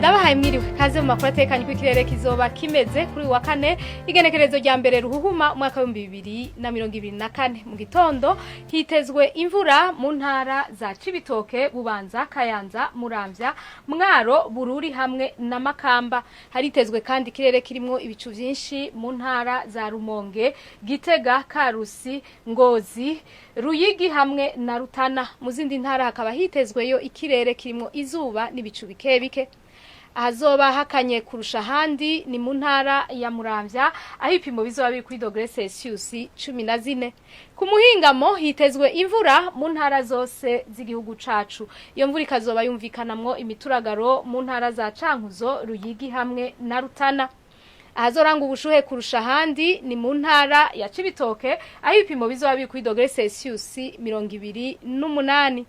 Ndabahaye mwiriwe, kaze mu makuru atekanye ko ikirere kizoba kimeze kuri uyu wa kane, igenekerezo rya mbere Ruhuhuma, umwaka w'2024. Mu gitondo hitezwe imvura mu ntara za Cibitoke, Bubanza, Kayanza, Muramvya, Mwaro, Bururi hamwe na Makamba. Haritezwe kandi ikirere kirimwo ibicu vyinshi mu ntara za Rumonge, Gitega, Karusi, Ngozi, Ruyigi hamwe na Rutana. Mu zindi ntara hakaba hitezweyo ikirere kirimwo izuba n'ibicu bike bike. Ahazoba hakanye kurusha ahandi ni mu ntara ya Muramvya, aho ibipimo bizoba biri kuri dogere Celsius 14. Ku muhingamo hitezwe imvura mu ntara zose z'igihugu cacu. Iyo mvura ikazoba yumvikanamwo imituragaro mu ntara za Cankuzo, Ruyigi hamwe na Rutana. Ahazoranga ubushuhe kurusha ahandi ni mu ntara ya Cibitoke, aho ibipimo bizoba biri kuri dogere Celsius 28.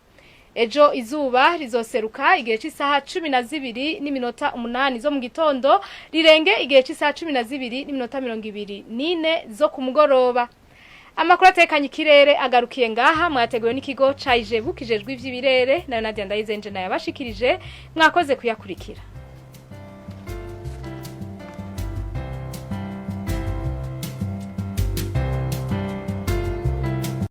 Ejo izuba rizoseruka igihe c'isaha 12:08 zo mu gitondo, rirenge igihe c'isaha 12:24 zo ku mugoroba. Amakuru atekanye ikirere agarukiye ngaha. Mwateguwe n'ikigo ca Ijebu kijejwe ivy'ibirere, nayo Nadia Ndayizenje nayabashikirije. Mwakoze kuyakurikira.